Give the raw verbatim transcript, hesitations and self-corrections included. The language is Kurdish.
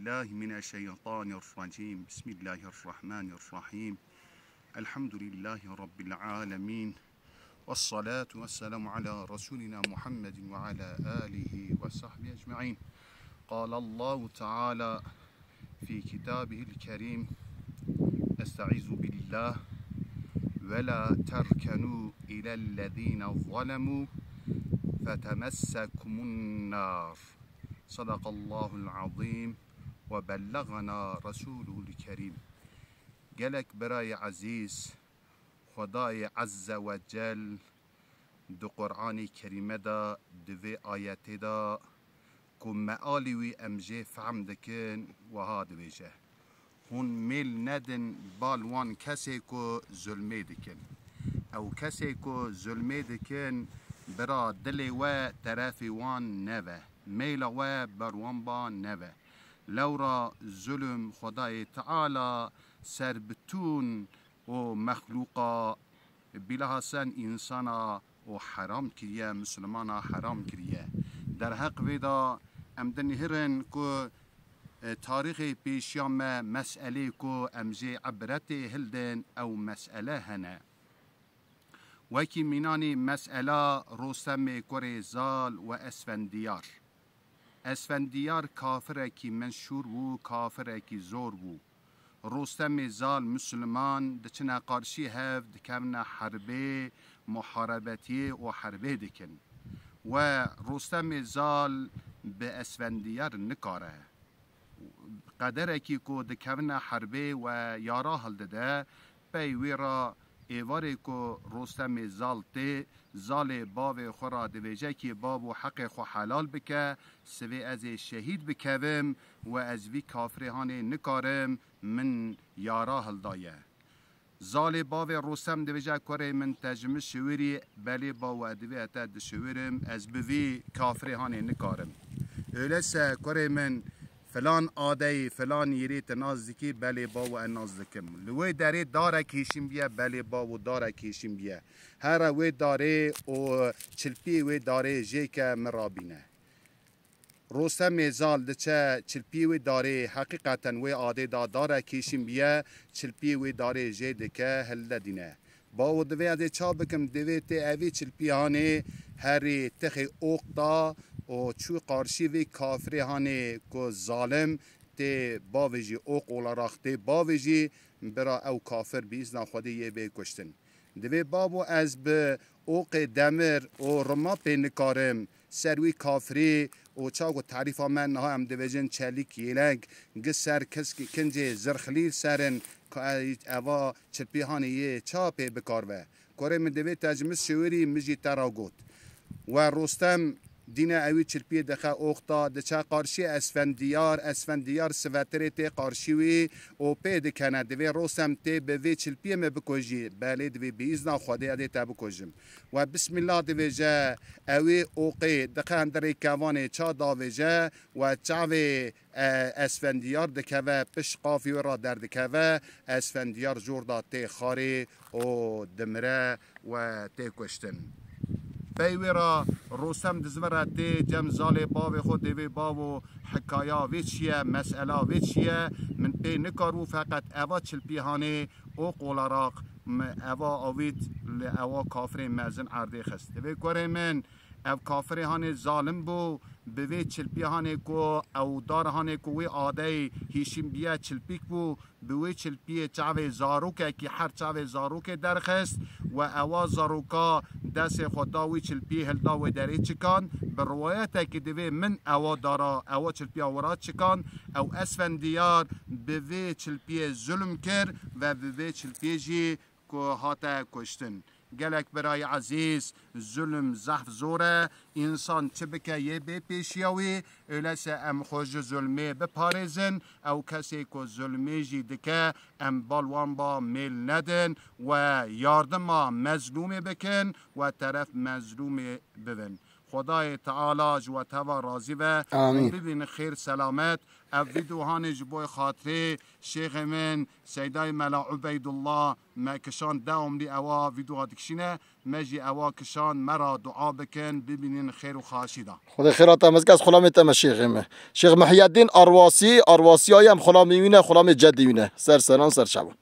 بالله من الشيطان الرجيم. بسم الله الرحمن الرحيم. الحمد لله رب العالمين. والصلاة والسلام على رسولنا محمد وعلى آله وصحبه أجمعين. قال الله تعالى في كتابه الكريم: أستعيذ بالله: ولا تركنوا إلى الذين ظلموا فتمسكم النار. صدق الله العظيم وبلغنا رسوله الكريم. Gelek birayê ezîz, Xwedayê Azze ve Cel di Qur'anê Kerîme de, di vê ayetê de ku mealî wî em jê fehm dikin, wiha dibêje: Hûn mêl nedin bal wan kesê ku zulmê dikin. Ew kesê ku zulmê dikin, bira, dilê we terefê wan neve, mêla we ber wan ba neve. Lewra zulm Xwedayê Teala ser bitûn û mexlûqa, bilahasen însana û heram kiriye, misilmana heram kiriye. Derheq vê de em dinihêrin ku, e, tarîxê pêşiya me meselê ku em jê ibretê hildin, ew mesele hene. Wekî mînanî mesela Rostemê Kurê Zal û Esfendiyar. Esfendiyar kafirekî menşûr bû, kafirekî zor bû. Rostemê Zal, Misliman, diçine qarşî hev, dikevine herbê, muharebetiyê û herbê dikin. We Rostemê Zal bi Esfendiyar nikare. Qederekî ku dikevine herbê we yara hildide, pey wê re êvarê ku Rostemê Zal tê, Zalê bavê xwe re dibêje kî: Bavo, heqê xwe helal bike, sivê ez ê şehîd bikevim û ez vî kafirê hanê nikarim, min yara hildaye. Zalê bavê Rostem dibêje: Kurê min, te ji min şiwirî? Belê bawo, ez divê te dişiwirim, ez bi vî kafirê hanê nikarim. Öyleyse kurê min, filan adeyî, filan yêrî tu nas dikî? Belê bawo, ez nas dikim. Li wê derê darek hêşîn biye? Belê bawo, darek hêşîn biye. Here wê darê û çilpiyê wê darê jê ke, min rabîne. Rostemê Zal diçe çilpiyê wê darê, heqîqeten wê adê da darek hêşîn biye, çilpiyê wê darê jê dike, hilde dîne. Bawo, divê ez ê ça bikim, divê tê evî çilpî hanê herî tixê oq da û çû qarşî vê kafirê hanê ku zalim tê bavêjî, oq olarak tê bavêjî, bira, ew kafir bi îzna Xwedê yê bê kuştin. Divê bavo ez bi oqê demir û rima pê nikarim ser wî kafirî û çawa ku tarîfa me niha em dibêjin çelîk, yêleng, gi ser kiskî kincê zirxilî serin, ka e-, eva çilpî hanê yê ça pê bikar ve. Kurê min, divê te ji min şiwirî, min jî te ra got. We Rostem dîne ewî çilpiyê dixe oxta, diçe qarşî Esfendiyar, Esfendiyar sivetirê tê qarşî wî û pê dikene. Divê Rostem tê bi vê çilpiyê min bikujî. Belê, divê bi îzna Xwedê ez ê te bikujim. We Bismillah divêje, ewî oqê dixe hundirê kevanê ça davêje we çavê, e, Esfendiyar dikeve, pişt qafî wê ra derdikeve, Esfendiyar jor da tê xarê û dimire we tê kuştin. Pey wê ra Rostem dizvire tê cem zalê bavê xwe, divê bavo, hikaya vê çi ye, mesela vê çi ye, min pê nikaribû, feqet eva çilpî hanê oq olarak min eva avît, li ewa kafirê mezin erdê xist. Divê kurê min, ev kafirê hanê zalim bû, bi vê çilpî hanê ku ew dar hanê ku wê adeyê hîşîn biye çilpîk bû, bi wê çilpiyê çavê zarokekî, her çavê zarokê derxist we ewa zaroka destê xwe da wî çilpiyê, hilda wê derê çikan. Bi riwayetekî divê min ewa dara, ewa çilpiya wira çikan. Ew Esfendiyar bi vê çilpiyê zulm kir ve bi vê çilpiyê jî ku hate kuştin. Gelek birayê ezîz, zulm zehf zor e. Însan çi bike yê bê pêşiya wî. Öyleyse em xwe ji zulmê biparêzin. Ew kesê ku zulmê jî dike, em bal wan ba mêl nedin we yardima mezlûmê bikin we teref mezlûmê bibin. Xwedayê Teala ji we teva razî be. Amîn. Em bibînin xêr selamet. Ev vîdeo hanê ji bo xatirê şêxê min Seydayê Mela Ubeydullah me kişand, dewamlî ewa vîdeo dikişîne. Me jî ewa kişand, me ra dua bikin, bibînin xêr û xaşî da. Xwedê xêra te mezge, ez xulamê te me şêxê me. Şêx Mihyedîn Arwasî, Arwasîyayê em xulamê wî ne, xulamê cedî wî ne. Ser seran, ser çavan.